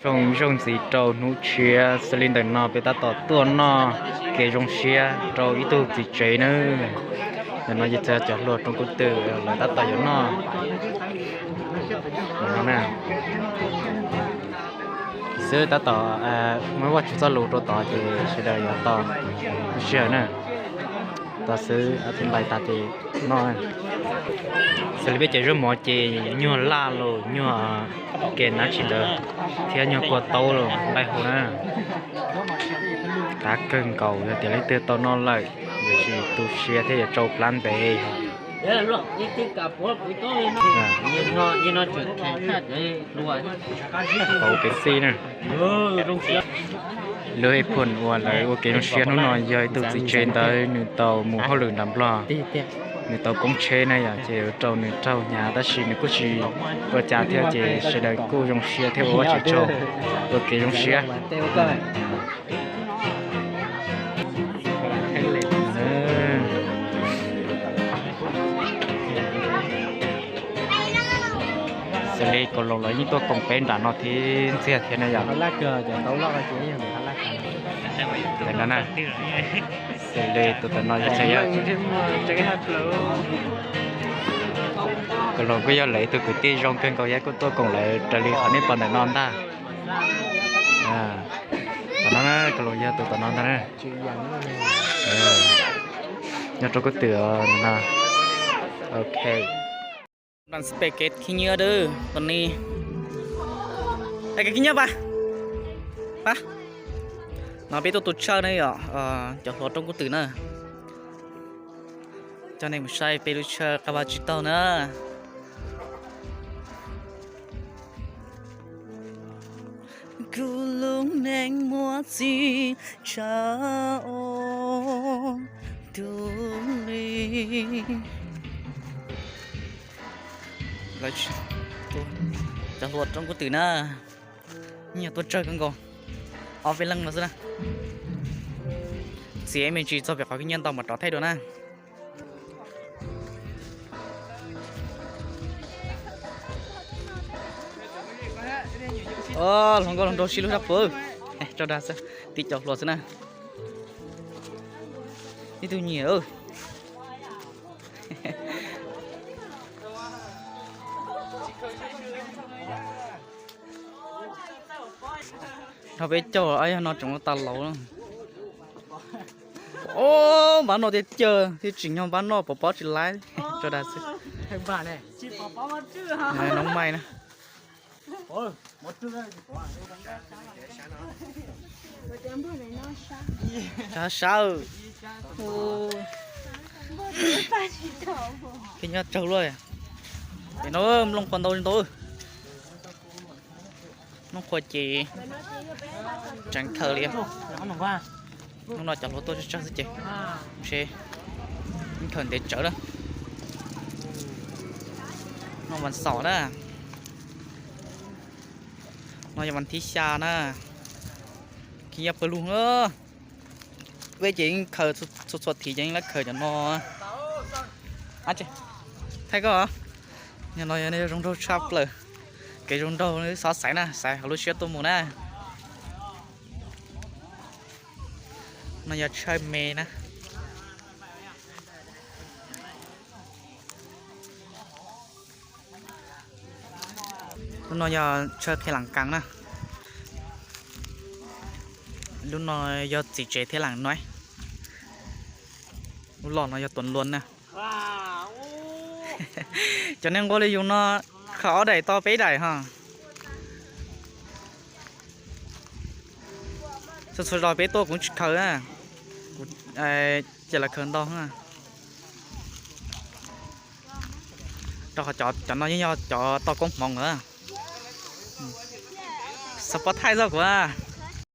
Zoo, zoo ntxiv rau hnub tshiab xws li ntawm no peb tab tom tuaj noj kev zoo siab rau ib tug txiv tsev nawb. Ntawm no ces txog cov hluas rooj kub twm lawv tab tom yuav noj no na. Xwb tab tom muab Vajtswv txoj lus rau tod ces sawv daws yuav tos sij hawm na. Tos xwb, tus nplaim tas ces noj. Xws li peb cov zaub mov ces nyuag laj los nyuag ke nab tsis ntawd thiab nyuag kua taub los nqaij hau na. Qab kawg nkaus, yog tias leej twg tau noj lawm yuav tsis tu siab thiab yuav tsau plab ntev. Tau kev xij na. Lub ib phum uas lawv ua kev zoo siab hnub no yog ib tug txiv tsev ntawd nws tau mus hauj lwm nram Nplog, nws tau poob tsheb na yom, ces ua rau nws raug hnyav tab sis nws kuj tsis ua cas thiab ces sawv daws kuj zoo siab thiab ua Vajtswv tsaug, ua kev zoo siab. Xws li Kaus Loos los yeej tuaj koom peb nram no thiab ntxiag thiab na yom. Ntawm no na, xws li tus tom no yog Kaus Loos kuj yog lawv ib tug kwv tij zoo kawg nkaus thiab kuj tuaj koom lawv raws li qhov nej pom ntawm no ntag. Tom no na, Kaus Loos yog tus tom no ntag na. Nyob rau kub twm no. Ok. Nram spes kev khib nyiab dab tus ni. Es kev khib nyiab pab, pab. No peb tuaj tu tsawj ne yom, cov hluas rooj kub twm na. Coj nej mus saib peb lub tsawj qab vaj tsib taug na. Kuv lub neej muaj txim tsawg tus li. Cov hluas rooj kub twm na, nyias tuaj tsawg kawg nkaus, ob peb leej no xwb na. Txiav me ntsis txog pem qhov khib nyiab ntau mas rov thaij dua na. Hluas nkauj hluas nraug sib hlub sab puv, tso dag xwb, tib cov hluas xwb na. Ib tug nyiam. Dhau peb caug los yog no tseem tas laus. Npab noj tiag tiag thiab tsim nyog npab noj pov pob tsis laib, tso dag xwb. Noob mais na. Sab sab. Kev nyob tsaug luaj. Pem no mloog qhuav ntau ntau. Mloog qhuav ces tseev khaws li. Hnub no cov hluas tuaj tsawg tsawg xwb ces ntshe khaws ntev tsawv na. No vas xaum na. No yog vas thib xya na. Khib nyiab pawg lug. Peb ces yeej khaws txhua txhua thiv ces yeej lab khaws cov no. Thaij koj. Yog no yog zoo nraug tshaj plaws. Kev zoo nraug xov xaiv na, xaiv hauv lub siab tuaj mus na. No yog tsawj me na. Lub no yog tsawj qhia lam kas na. Lub no yog txiv tsev thiab lam nuav. Lub loj no yog tuam luas na. Cov neeg nqua li yus no khaws ob daim tau peb daim ho. Txhua txhua zaus peb tuaj kuv tsis khaws na, kuv cia lawv khaws ntau. Rau qhov cov no yeej yog cov tau koob hmoov lawm. Xav pov thaij txog kuv.